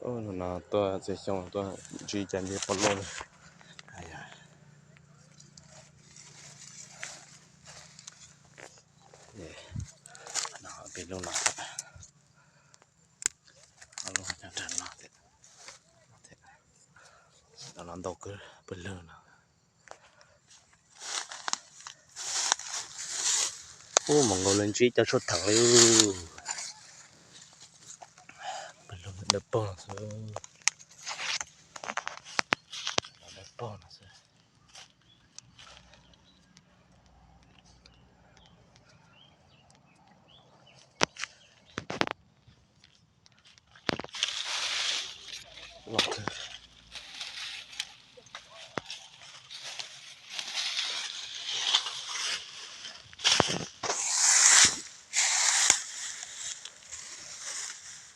Hnub no tuaj txhua xyoo tuaj ntsib cov nceb pom loj li. Peb lub no, lub no nrad no, no ntau kawg pw lwg no. Ub, mas nkaus li ntsib cov tshuaj theem li. Pw lwg dawb paug xwb, dawb paug no xwb.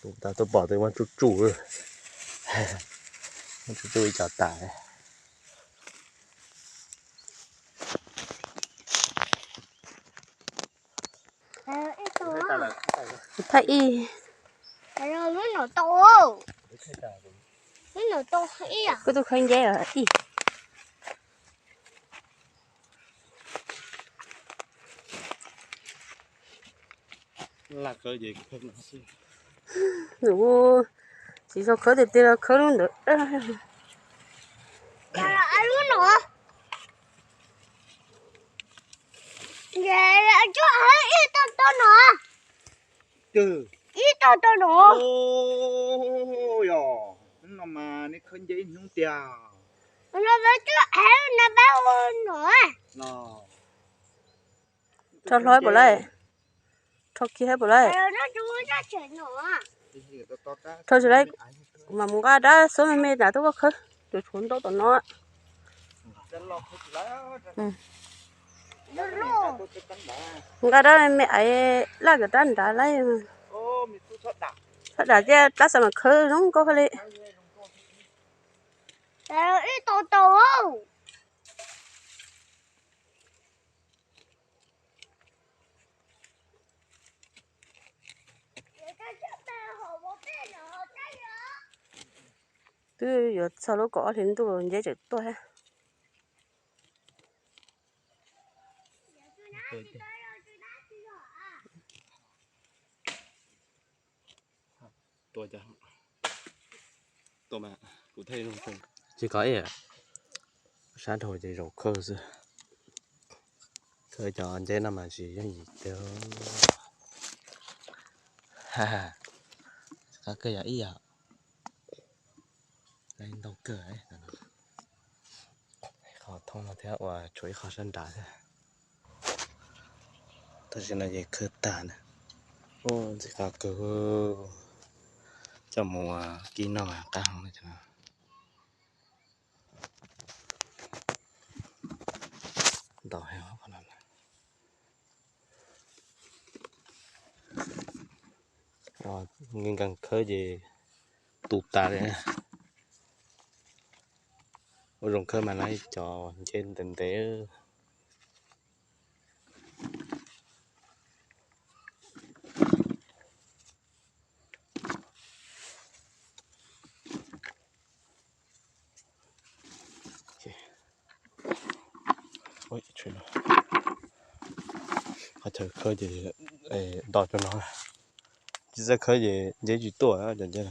Tus tas tuaj pom tus muab tsuj tsuj, muab tsuj tsuj ib co tas. Thaij ib, kuv tuaj khawb nceb ib. Nws tsis tau khawb tiag tiag los khawb lub ntawd. Ib tog tog no, ib tog tog no. Yog, hnub no mas nej khawb nceb ib hnub tiag. Rho hlo pom lawm, rho kiag pom lawm. Rho tsis lawm, kuv mam mus nqa dab xub me me tas tuaj koj khawb, yuav tshuav ntau tom no. Nqa dab me me aiv laj kawm rab nrad lawm. Txhob dam thiab, tab xav mas khawb zoo nkauj kawg li. Twb yuav txog lub kaum ob hlis ntuj nceb tseem tuaj thiab. Tsis kov ib, sab nraud ces zaum khawb xwb. Khawb cov nceb no mas tsis yooj yim tiag. Qab kawg yog ib yam. Ntau kawg, qhov thoob no thiab uas tshuav ib qho sab nrad thiab. Tam sim no ces khawb tag na. Ntxim qab kawg, coj mus kib noj mas qab heev li. Ntau heev qhov no. Nkees nkees khawb ces tu tas li. Ua zoo khawb mas lawv cov nceb ntev ntev. Qhov chaw khawb ces nto tso no, tsis txawj khawb ces nceb tsis tuaj cov nceb.